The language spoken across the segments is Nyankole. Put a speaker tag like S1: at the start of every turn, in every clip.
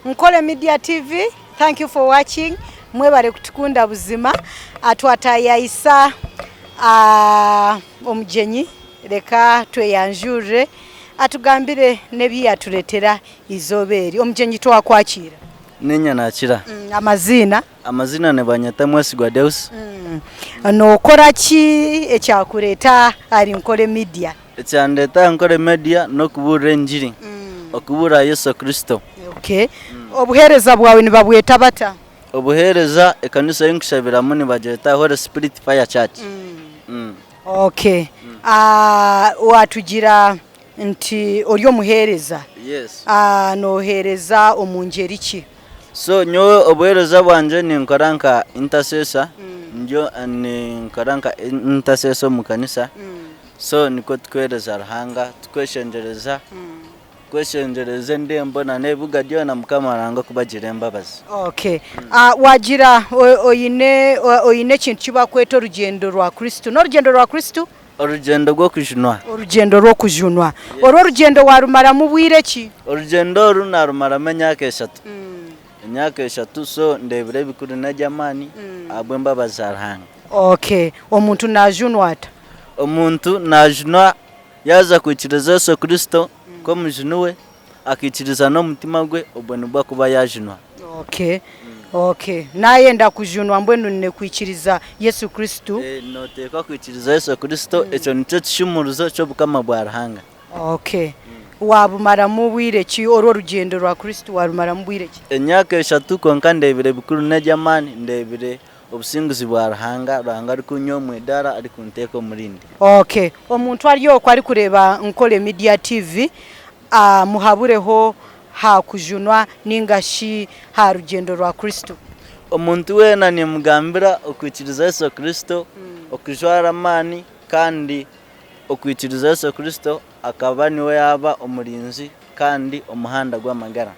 S1: Nkole Media TV, thank you for watching. Mwebare kutukunda buzima. Twatayayisa omugyenyi reka tweyanjurire atugambire n'ebi yaturetera eizooba eri. Omugyenyi twakwakiira.
S2: Niinye naakira.
S1: Amaziina?
S2: Amaziina nibanyeta Mwesigwa Deus.
S1: Nookora ki ekyakureeta ahari Nkore Media?
S2: Ekyandeeta aha Nkore Media n'okubuurira engiri, okubuurira Yesu Kristo.
S1: Okay. Obuheereza bwawe nibabweta bata?
S2: Obuheereza ekanisa ei nkushabiramu nibagyeta Holy Spirit Fire Church.
S1: Okay. Waatugira nti ori omuheereza.
S2: Yes.
S1: Nooheereza omu ngyeri ki?
S2: So nyowe obuheereza bwangye ninkora nka intercessor, ndyo ninkora nka intercessor omu kanisa, so nikwo tukuheereza Ruhanga tukweshengyereza, kweshengyereza endembo na n'ebibuga byona Mukama Ruhanga okubagira embabazi.
S1: Okay. Wagira oine oine ekintu ki bakweta orugyendo rwa Kristo. N'orugyendo rwa Kristo?
S2: Orugyendo rw'okujunwa.
S1: Orugyendo rw'okujunwa. Orwo orugyendo warumaramu bwire ki?
S2: Orugyendo oru narumaramu emyaka eshatu. Emyaka eshatu so ndeebire ebikuru n'eby'amaani ahabw'embabazi za Ruhanga.
S1: Okay. Omuntu najunwa ata?
S2: Omuntu najunwa yaaza kwikiriza Yesu Kristo nk'omujuni we, akaikiriza n'omutima gwe, obwo nibwo akuba yaajunwa.
S1: Okay. Okay. Naayenda kujunwa mbwenu nyine kwikiriza Yesu Kristo.
S2: Eh, nooteekwa kwikiriza Yesu Kristo, ekyo nikyo kishumuruzo ky'obukama bwa Ruhanga.
S1: Okay. Waabumaramu bwire ki orwo orugyendo rwa Kristo waarumaramu bwire ki?
S2: Emyaka eshatu kwonka ndeebire ebikuru n'eby'amaani, ndeebire obusinguzi bwa Ruhanga, Ruhanga arikunyiha omu idaara arikunteeka omu rindi.
S1: Okay. Omuntu ari okwo arikureeba Nkole Media TV, Muhabureho ha kujunwa nainga shi ha rugyendo rwa Kristo.
S2: Omuntu weena nimugambira okwikiriza Yesu Kristo, okujwara amaani, kandi okwikiriza Yesu Kristo akaba niwe yaaba omurinzi kandi omuhanda gw'amagara.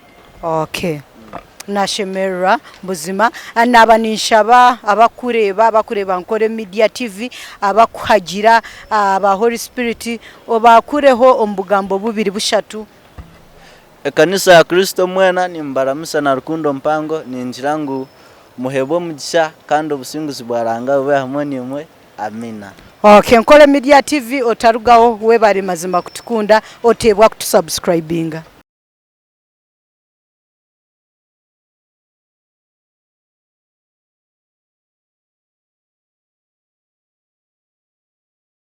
S1: Okay. Nashemererwa buzima. Naaba ninshaba abakureeba, abakureeba Nkore Media TV, abakuhagira, aba Holy Spirit, obakureho omu bugambo bubiri bushatu.
S2: Ekanisa ya Kristo mwena nimbaramutsya na rukundo mpango, ningira ngu muheebwe omugisha kandi obusinguzi bwa Ruhanga bube hamwe naimwe. Amiina.
S1: Okay, Nkore Media TV otarugaho, webare mazima kutukunda, oteebwa kutusubscribinga.